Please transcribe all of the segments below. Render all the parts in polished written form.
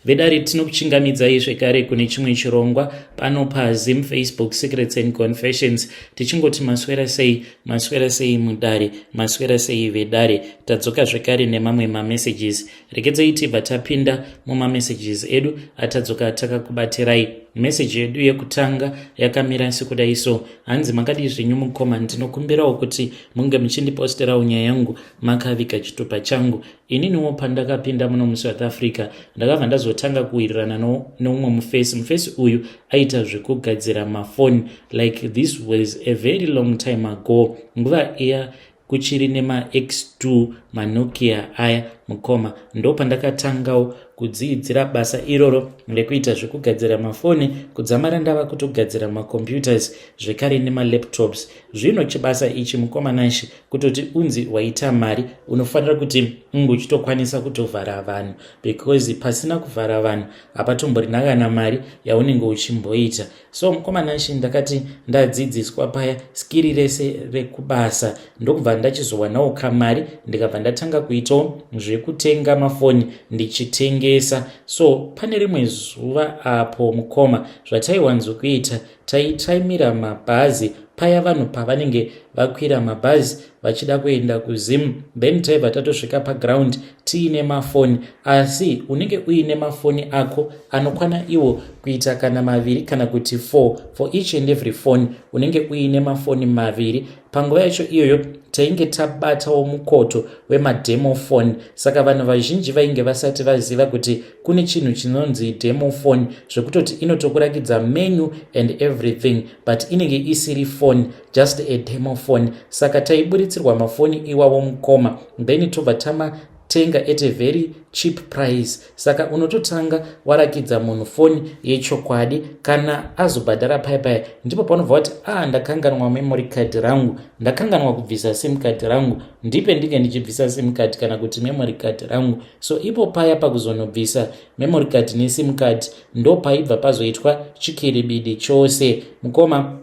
Vedare, tinokuchingamidzai zvekare kune chimwe chirongwa pano paZim Facebook Secrets and Confessions, tichingoti maswera sei, maswera sei mudare, maswera sei vedare. Tadzoka zvekare nemamwe mamessages. Regedzai tibva tapinda mumamessages edu atadzoka takakubatirai. Meseji yedu yekutanga yakamira sekudai so, hanzi, "Makadii zvenyu mukoma? Ndinokumbirawo kuti munge muchindiposterawo nyaya yangu makaviga chitupa changu. Ininiwo pandakapinda muno muSouth Africa, ndakabva ndazotanga kuwirirana neumwe mufesi. Mufesi uyu aita zvekugadzira mafoni. Like, this was a very long time ago, nguva iya kuchiri nemaX2 maNokia aya mukoma. Ndo pandakatangawo kudziidzira basa iroro rekuita zvekugadzira mafoni, kudzamara ndava kutogadzira macomputers zvekare nemalaptops. Zvino chibasa ichi, mukoma Nashi, kutoti unzi waita mari, unofanira kuti unge uchitokwanisa kutovhara vanhu, because pasina kuvhara vanhu hapatomborina kana mari yaunenge uchimboita. So mukoma Nashi, ndakati ndadzidziswa paya skill rese rekubasa, ndokubva ndachizowanawo kamari, ndikabva ndatanga kuitawo zvekutenga mafoni ndichitengesa. So pane rimwe zuva apo mukoma, zvataiwanzokuita, taitaimira mabhazi paya vanhu pavanenge vakwira mabhazi vachida kuenda kuZim. Then taibva tatosvika paground tiine mafoni, asi unenge uine mafoni ako anokwana iwo kuita kana maviri kana kuti 4. For each and every phone unenge uine mafoni maviri. Panguva yacho iyoyo tainge tabatawo mukoto wemademo phone, saka vanhu vazhinji vainge vasati vaziva kuti kune chinhu chinonzi demo phone, zvekutoti inotokurakidza menu and everything, but inenge isiri phone, just a demo phone. Saka taiburitsirwa mafoni iwawo mukoma, then tobva tamatenga at a very cheap price. Saka unototanga warakidza munhu foni yechokwadi. Kana azobhadhara paya paya, ndipo paunobva wati, "A ah, ndakanganwa memory card rangu, ndakanganwa kubvisa SIM card rangu, ndipe ndinge ndichibvisa SIM card kana kuti memory card rangu." So ipo paya pakuzonobvisa memory card neSIM card, ndo paibva pazoitwa chikiribidi chose mukoma.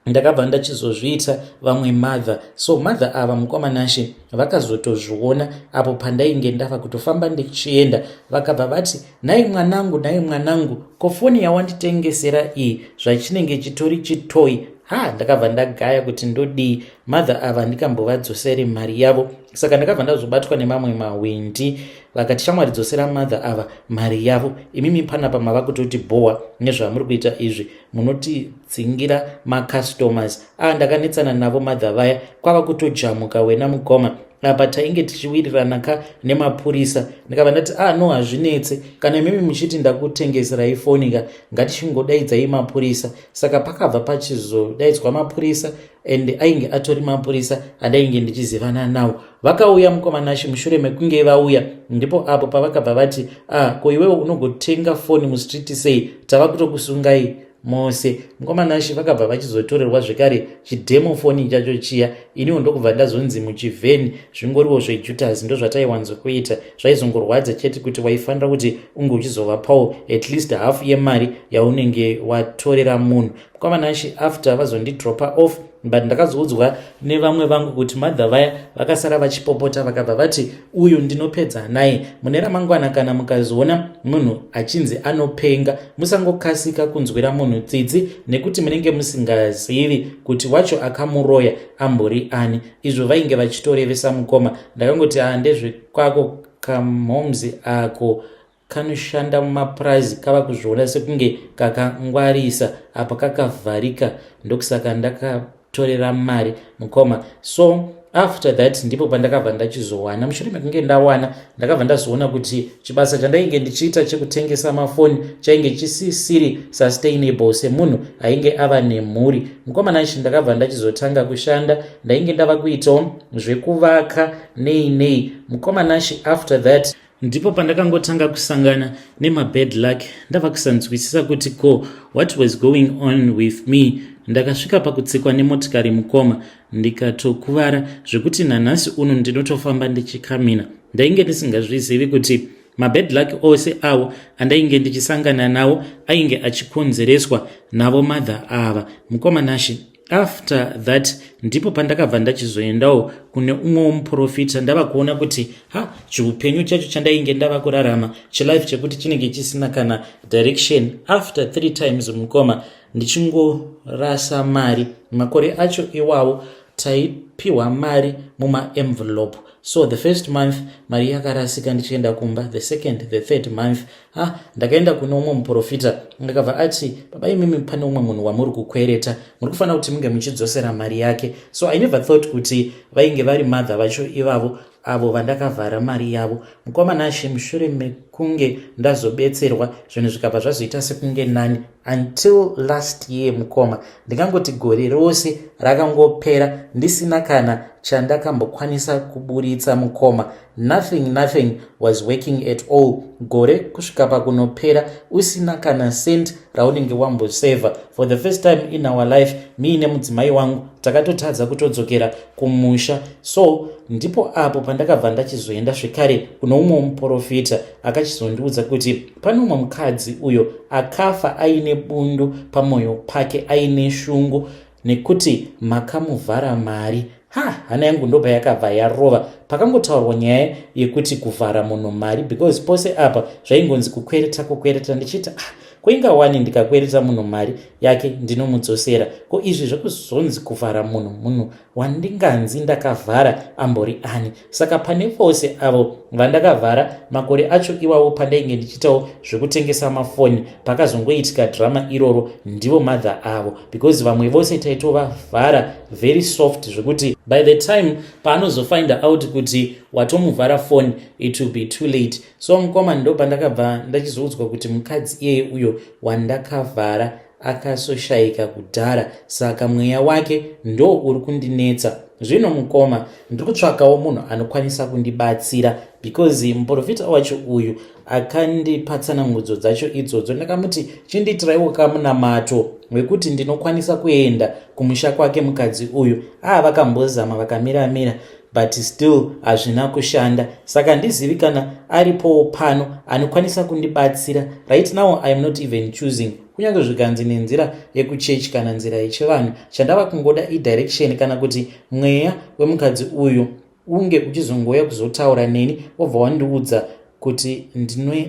Ndakabva ndachizozviita vamwe mother. So mother ava, mukoma Nashe, vakazotozviona apo pandainge ndava kutofamba ndichienda. Vakabva vati, "Nhai mwanangu, nhai mwanangu, ko foni yawanditengesera iyi zvachinenge chitori chitoy?" Ha, ndakabva ndagaya kuti ndodii. Mother ava ndikambovadzosere mari yavo. Saka ndakabva ndazobatwa nemamwe mahwindi, vakati, "Shamwari, dzosera mother ava mari yavo. Imimi panapa mava kutoti bhowa nezvamuri kuita izvi, munotidzingira macustomers." A, ndakanetsana navo mother vaya, kwava kutojamuka wena mukoma. Apa tainge tichiwirirana ka nemapurisa. Ndikabva ndati, "A ah, no, hazvinetse. Kana imimi muchiti ndakutengeserai foni ka, ngatichingodaidzai mapurisa." Saka pakabva pachizodaidzwa mapurisa, and ainge atori mapurisa andainge ndichizivana nawo. Vakauya mukoma Nashi. Mushure mekunge vauya, ndipo apo pavakabva vati, "A ah, ko iwewo unogotenga foni mustreet sei? Tava kutokusungai mose." Mukoma Nashi, vakabva vachizotorerwa zvekare chidemo foni chacho chiya. Iniwo ndokubva ndazonzi muchivheni. Zvingoriwo zvejutas, ndo zvataiwanzokuita. Zvaizongorwadza chete kuti waifanira kuti unge uchizovapawo at least half yemari yaunenge watorera munhu. Mukoma Nashi, after vazondidropa off, but ndakazoudzwa nevamwe vangu kuti mother vaya vakasara vachipopota, vakabva vati, "Uyu ndinopedza naye mune ramangwana. Kana mukazoona munhu achinzi anopenga, musangokasika kunzwira munhu tsitsi, nekuti munenge musingazivi kuti wacho akamuroya ambori ani." Izvo vainge vachitorevesa mukoma. Ndakangoti, "A, ndezvekwako kamhomzi ako kanoshanda mumapurazi, kava kuzviona sekunge kakangwarisa, apa kakavharika. Ndokusaka ndakatorera mari mukoma." So after that ndipo pandakabva ndachizowana. Mushure mekunge ndawana, ndakabva ndazoona kuti chibasa chandainge ndichiita chekutengesa mafoni chainge chisisiri sustainable semunhu ainge ava nemhuri. Mukoma Nachi, ndakabva ndachizotanga kushanda. Ndainge ndava kuitawo zvekuvaka nei nei. Mukoma Nashi, after that ndipo pandakangotanga kusangana nemabad luck. Ndava kusanzwisisa kuti ko what was going on with me. Ndakasvika pakutsikwa nemotikari mukoma, ndikatokuvara zvekuti nanhasi uno ndinotofamba ndichikamina. Ndainge ndisingazvizivi kuti mabad luck ose awo andainge ndichisangana nawo ainge achikonzereswa navo mother ava. Mukoma Nashi, After that ndipo pandakabva ndachizoendawo kune umwewo muprofita, ndava kuona kuti ha, chiupenyu chacho chandainge ndava kurarama, chilife chekuti chinenge chisina kana direction. After three times, mukoma, ndichingorasa mari. Makore acho iwawo taipiwa mari mumaenvelope. So the first month mari yakarasika ndichienda kumba, the second, the third month, ha, ndakaenda kune umwe muprofita, akabva ati, "Baba imimi, pane umwe munhu wamuri kukwereta, muri kufanira kuti munge muchidzosera mari yake." So I never thought kuti vainge vari mother vacho ivavo avo vandakavhara mari yavo. Mukoma Nashe, mushure mekunge ndazobetserwa, zvinhu zvikabva zvazoita sekunge nani until last year, mukoma. Ndingangoti gore rose rakangopera ndisina kana chandakambokwanisa kuburitsa, mukoma. Nothing, nothing was working at all. Gore kusvika pakunopera usina kana cent raunenge wambosevha. For the first time in our life, miine mudzimai wangu takatotadza kutodzokera kumusha. So ndipo apo pandakabva ndachizoenda zvekare kuno umwe muprofita, akachizondiudza kuti pane umwe mukadzi uyo akafa aine bundu pamwoyo pake, aine shungu nekuti makamuvhara mari. Ha, hana yangu ndobva yakabva yarova pakangotaurwa nyaya yekuti kuvhara munhu mari, because pose apa zvaingonzi kukwereta, kukwereta. Ndichiti, "Ah, koinga wani ndikakwereta munhu mari yake ndinomudzosera. Ko izvi zvekuzonzi kuvhara munhu, munhu wandinganzi ndakavhara ambori ani?" Saka pane vose avo vandakavhara makore acho iwawo, pandainge ndichiitawo zvekutengesa mafoni, pakazongoitika drama iroro, ndivo mother avo, because vamwe vose taitovavhara very soft, zvekuti by the time paanozofind out kuti watomuvhara phone, it will be too late. So mukoma, ndo pandakabva ndachizoudzwa kuti mukadzi iyeye uyo wandakavhara akasoshayika kudhara, saka mweya wake ndo uri kundinetsa. Zvino mukoma, ndiri kutsvakawo munhu anokwanisa kundibatsira, because muprofita wacho uyu akandipa tsanangudzo dzacho idzodzo, ndakamuti chindiitiraiwo kamunamato wekuti ndinokwanisa kuenda kumusha kwake mukadzi uyu. Aa, vakambozama, vakamiramira, but still hazvina kushanda. Saka handizivi kana aripowo pano anokwanisa kundibatsira. Right now I am not even choosing, kunyange zvikanzi nenzira yekuchechi kana nzira yechivanhu. Chandava kungoda idirection, kana kuti mweya wemukadzi uyu unge uchizongouya kuzotaura neni, wobva wandiudza kuti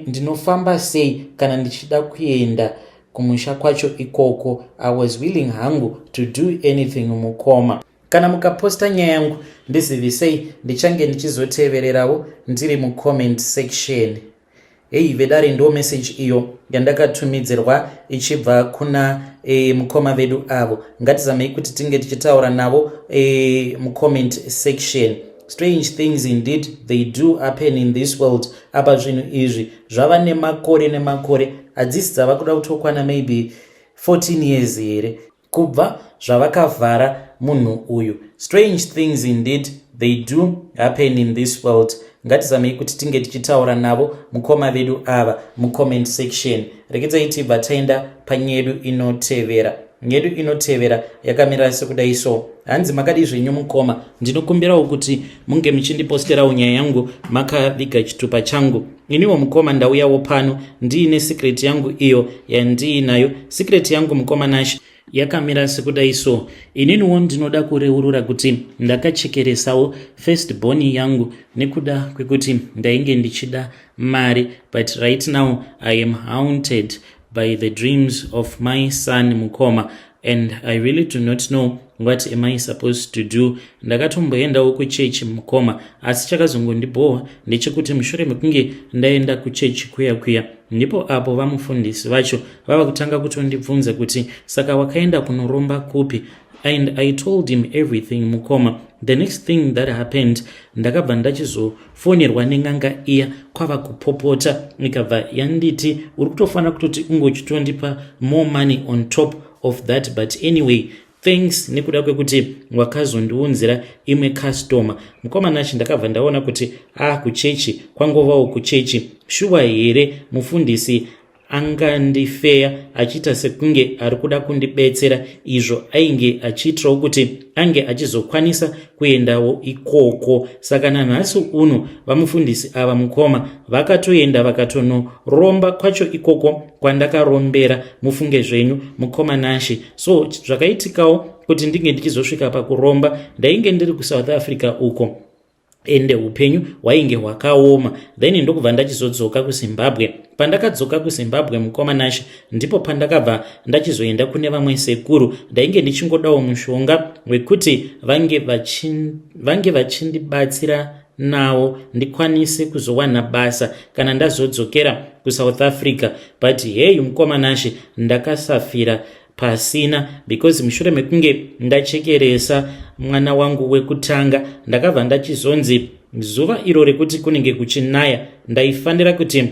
ndinofamba sei kana ndichida kuenda kumusha kwacho ikoko. I was willing hangu to do anything. Mukoma, kana mukaposta nyaya yangu, ndizivisei, ndichange ndichizotevererawo ndiri mucomment section. Hei vedare, ndo message iyo yandakatumidzirwa ichibva kuna mukoma vedu avo. Ngatizamei kuti tinge tichitaura navo mucomment section. Strange things indeed, they do happen in this world. Apa zvinhu izvi zvava nemakore nemakore, hadzisi dzava kuda kutokwana maybe 14 years here kubva zvavakavhara munhu uyu? Strange things indeed, they do happen in this world. Ngatizamei kuti tinge tichitaura navo mukoma vedu ava mucomment section. Rekedzai tibva taenda panyedu inotevera. Nyedu inotevera yakamira sekudai so. Hanzi, "Makadi zvenyu mukoma? Ndinokumbirawo kuti munge muchindiposterawo nyaya yangu makaviga chitupa changu. Iniwo mukoma, ndauyawo pano ndiine secret yangu iyo yandiinayo. Secret yangu, mukoma Nash, yakamira sekudai so. Ininiwo ndinoda kureurura kuti ndakachekeresawo first born yangu nekuda kwekuti ndainge ndichida mari, but right now I am haunted by the dreams of my son, mukoma, and I really do not know what am I supposed to do. Ndakatomboendawo kuchechi, mukoma, asi chakazongondibhowa ndechekuti mushure mekunge ndaenda kuchechi kuya kuya, ndipo apo vamufundisi vacho vava kutanga kutondibvunza kuti, 'Saka wakaenda kunoromba kupi?' And I told him everything, mukoma. The next thing that happened, ndakabva ndachizofonerwa nen'anga iya, kwava kupopota, ikabva yanditi, 'Uri kutofanira kutoti ungochitondipa more money on top of that, but anyway, thanks nekuda kwekuti wakazondiunzira imwe customer.' Mukoma Nachi, ndakabva ndaona kuti ah, kuchechi kwangovawo kuchechi shuwa here? Mufundisi Angandifeya achiita sekunge ari kuda kundibetsera, izvo ainge achiitirawo kuti ange achizokwanisa kuendawo ikoko. Saka nanhasi uno vamufundisi ava, mukoma, vakatoenda vakatonoromba kwacho ikoko kwandakarombera. Mufunge zvenyu, mukoma Nashe. So zvakaitikawo kuti ndinge ndichizosvika pakuromba, ndainge ndiri kuSouth Africa uko, ende upenyu hwainge hwakaoma. Then ndokubva ndachizodzoka kuZimbabwe. Pandakadzoka kuZimbabwe, mukoma Nashe, ndipo pandakabva ndachizoenda kune vamwe sekuru. Ndainge ndichingodawo mushonga wekuti vange vachindibatsira nawo ndikwanise kuzowana basa kana ndazodzokera kuSouth Africa. But hey, mukoma Nashe, ndakasafira pasina, because mushure mekunge ndachekeresa mwana wangu wekutanga, ndakabva ndachizonzi zuva iro rekuti kunenge kuchinaya, ndaifanira kuti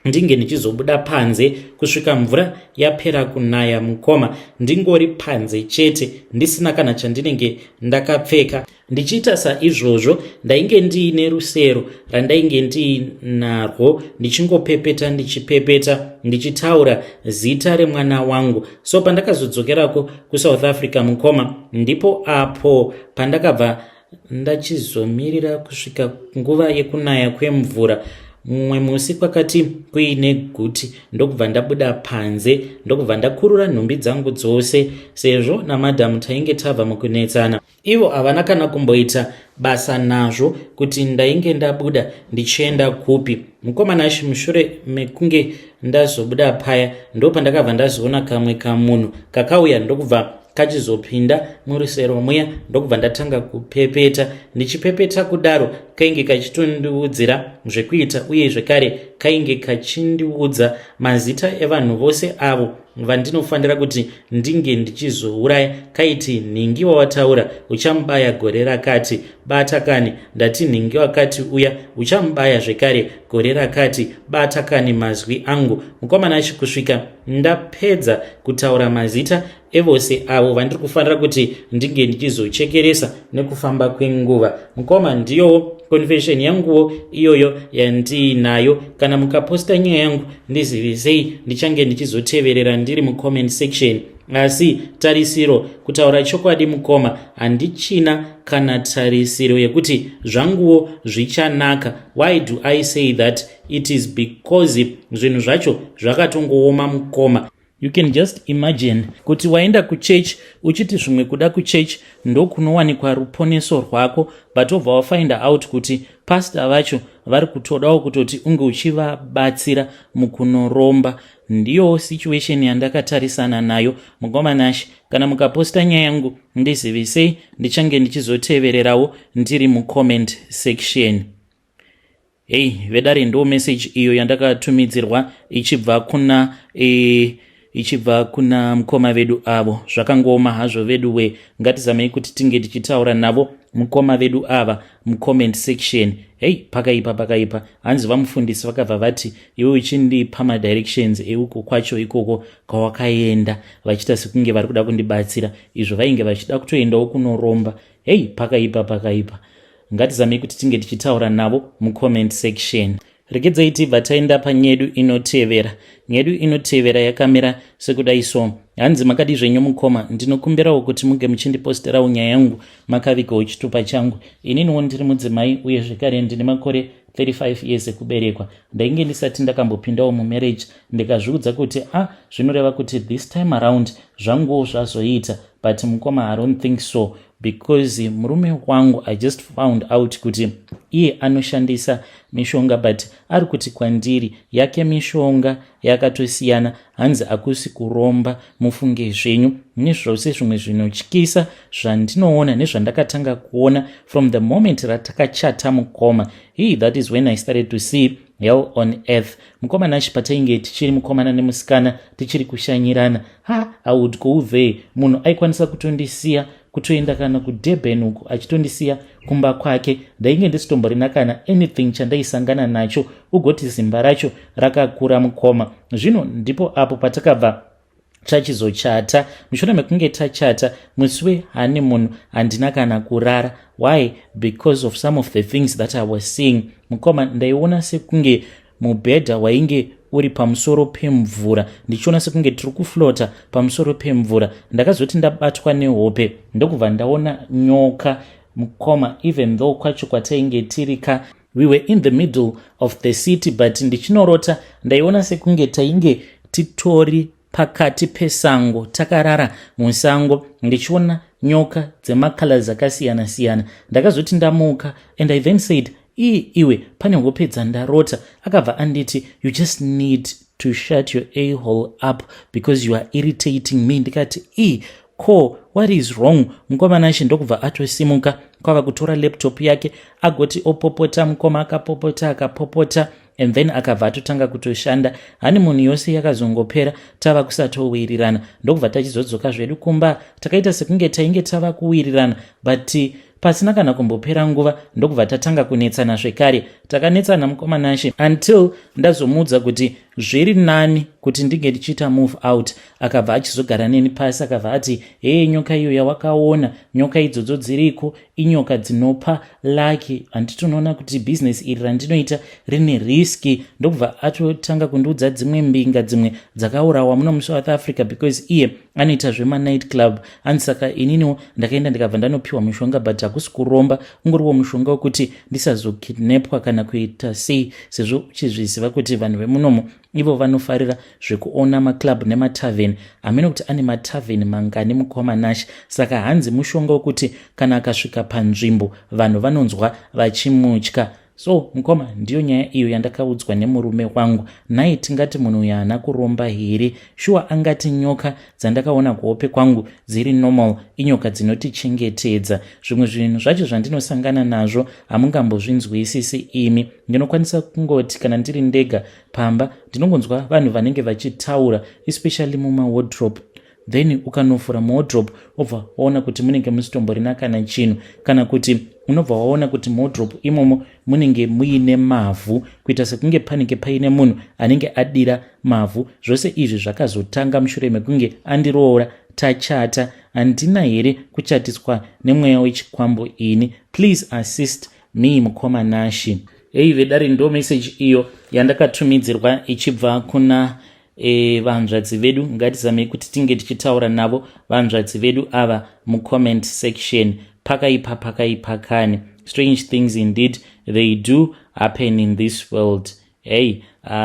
ndinge ndichizobuda panze kusvika mvura yapera kunaya. Mukoma, ndingori panze chete, ndisina kana chandinenge ndakapfeka. Ndichiita saizvozvo, ndainge ndiine rusero randainge ndiinarwo, ndichingopepeta, ndichipepeta, ndichitaura zita remwana wangu. So pandakazodzokerako kuSouth Africa, mukoma, ndipo apo pandakabva ndachizomirira kusvika nguva yekunaya kwemvura. Mumwe musi kwakati kuine guti, ndokubva ndabuda panze, ndokubva ndakurura nhumbi dzangu dzose, sezvo namadhamu tainge tabva mukunetsana. Ivo havana kana kumboita basa nazvo kuti ndainge ndabuda ndichienda kupi. Mukoma Nashe, mushure mekunge ndazobuda paya, ndo pandakabva ndazoona kamwe kamunhu kakauya, ndokubva kachizopinda murusero muya, ndokubva ndatanga kupepeta. Ndichipepeta kudaro, kainge kachitondiudzira zvekuita, uye zvekare kainge kachindiudza mazita evanhu vose avo vandinofanira kuti ndinge ndichizouraya. Kaiti, "Nhingi wawataura uchamubaya gore rakati. Bata kani, ndati nhingi wakati uya uchamubaya zvekare gore rakati. Bata kani mazwi angu." Mukoma Nashe, kusvika ndapedza kutaura mazita evose avo vandiri kufanira kuti ndinge ndichizochekeresa nekufamba kwenguva. Mukoma, ndiyowo confession yanguwo iyoyo yandiinayo. Kana mukaposta nyaya yangu, ndizivisei, ndichange ndichizoteverera ndiri mucomment section. Asi tarisiro, kutaura chokwadi, mukoma, handichina kana tarisiro yekuti zvanguwo zvichanaka. Why do I say that? It is because zvinhu zvacho zvakatongooma, mukoma. You can just imagine kuti waenda kuchechi uchiti zvimwe kuda kuchechi ndokunowanikwa ruponeso rwako, but wobva wafind out kuti pasta vacho vari kutodawo kutoti unge uchivabatsira mukunoromba. Ndiyo situation yandakatarisana nayo, mukoma Nashe. Kana mukaposta nyaya yangu, ndizivisei, ndichange ndichizotevererawo ndiri mucomment section. Hei vedare, ndo message iyo yandakatumidzirwa ichibva kuna mukoma vedu avo. Zvakangooma hazvo vedu we. Ngatizamei kuti tinge tichitaura navo mukoma vedu ava mucomment section. Hei, pakaipa, pakaipa. Hanzi vamufundisi vakabva vati, "Iwe uchindipa madirections euko kwacho ikoko kwawakaenda," vachiita sekunge vari kuda kundibatsira, izvo vainge vachida kutoendawo kunoromba. Hei, pakaipa, pakaipa. Ngatizamei kuti tinge tichitaura navo mucomment section. Regedzai tibva taenda panyedu inotevera. Nyedu inotevera yakamira sekudai so. Hanzi, "Makadi zvenyu mukoma? Ndinokumbirawo kuti muge muchindiposterawo nyaya yangu makavigawo chitupa changu. Ininiwo ndiri mudzimai, uye zvekare ndine makore 35 years ekuberekwa. Ndainge ndisati ndakambopindawo mumarriage, ndikazviudza kuti a ah, zvinoreva kuti this time around zvanguwo zvazoita. But mukoma, I don't think so, because murume wangu, I just found out kuti iye anoshandisa mishonga, but ari kuti kwandiri yake mishonga yakatosiyana. Hanzi akusi kuromba. Mufunge zvenyu, nezvose zvimwe zvinotyisa zvandinoona nezvandakatanga kuona from the moment ratakachata, mukoma. He that is when I started to see hell on earth. Mukoma Nashe, patainge tichiri mukomana nemusikana, tichiri kushanyirana, ha, I would go there. Munhu aikwanisa kutondisiya, kutoenda kana kuDurban uku, achitondisiya kumba kwake. Ndainge ndisitomborina kana anything chandaisangana nacho. Ugoti zimba racho rakakura, mukoma. Zvino ndipo apo patakabva tachizochata. Mushure mekunge tachata, musi wehoneymoon handina kana kurara. Why? Because of some of the things that I was seeing, mukoma. Ndaiona sekunge mubhedha wainge uri pamusoro pemvura, ndichiona sekunge tiri kuflota pamusoro pemvura. Ndakazoti ndabatwa nehope, ndokubva ndaona nyoka, mukoma. Even though kwacho kwatainge tiri ka, we were in the middle of the city, but ndichinorota ndaiona sekunge tainge titori pakati pesango, takarara musango, ndichiona nyoka dzemacolors akasiyana-siyana. Ndakazoti ndamuka and I then said, "Ii iwe, pane hope dzandarota." Akabva anditi, "You just need to shut your a-hole up because you are irritating me." Ndikati, "Ii, ko what is wrong, mukoma Nashe?" Ndokubva atosimuka, kwava kutora laptop yake, agoti opopota. Mukoma, akapopota, akapopota, and then akabva atotanga kutoshanda. Honeymoon yose yakazongopera tava kusatowirirana. Ndokubva tachizodzoka zvedu kumba, takaita sekunge tainge tava kuwirirana, but pasina kana kumbopera nguva ndokubva tatanga kunetsana zvekare. Takanetsana, mukoma Nashe, until ndazomuudza kuti zviri nani kuti ndinge ndichiita move out. Akabva achizogara neni pasi, akabva ati, "Heye, nyoka iyo yawakaona, nyoka idzodzo dziriko, inyoka dzinopa lucky. Handiti unoona kuti bhizinesi iri randinoita rine risk?" Ndokubva atotanga kundiudza dzimwe mbinga dzimwe dzakaurawa muno muSouth Africa because iye anoita zvemanight club. Anzi saka ininiwo ndakaenda, ndikabva ndanopiwa mishonga, but hakusi kuromba, ungoriwo mushonga wekuti ndisazokidnapwa kana kuita sei, sezvo uchizviziva kuti vanhu vemunomo ivo vanofarira zvekuona maclub nematavern. Hamene kuti ane matavern mangani, mukoma Nash. Saka hanzi mushonga wekuti kana akasvika panzvimbo vanhu vanonzwa vachimutya. So mukoma, ndiyo nyaya iyo yandakaudzwa nemurume wangu. Nhai, tingati munhu uyu haana kuromba here? Shuwa angati nyoka dzandakaona kuhope kwangu dziri normal, inyoka dzinotichengetedza? Zvimwe zvinhu zvacho zvandinosangana nazvo hamungambozvinzwisisi imi. Ndinokwanisa kungoti kana ndiri ndega pamba, ndinongonzwa vanhu vanenge vachitaura, especially mumawardrobe. Then ukanofura muwardrobe, wobva waona kuti munenge musitomborina kana chinhu, kana kuti unobva waona kuti muwardrobe imomo munenge muine mavhu, kuita sekunge panenge paine munhu anenge adira mavhu. Zvose izvi zvakazotanga mushure mekunge andiroora, tachata. Handina here kuchatiswa nemweya wechikwambo ini? Please assist me, mukoma Nashi. Ei vedare, ndo meseji iyo yandakatumidzirwa ichibva kuna vanzvadzi vedu. Ngatizamei kuti tinge tichitaura navo vanzvadzi vedu ava mucomment section. Pakaipa, pakaipa kani. Strange things indeed, they do happen in this world. Hey,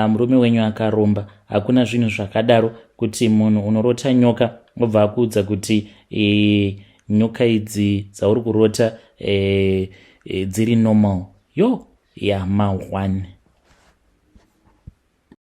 murume wenyu akaromba. Hakuna zvinhu zvakadaro kuti munhu unorota nyoka obva akuudza kuti nyoka idzi dzauri kurota dziri normal. Yo, yama1.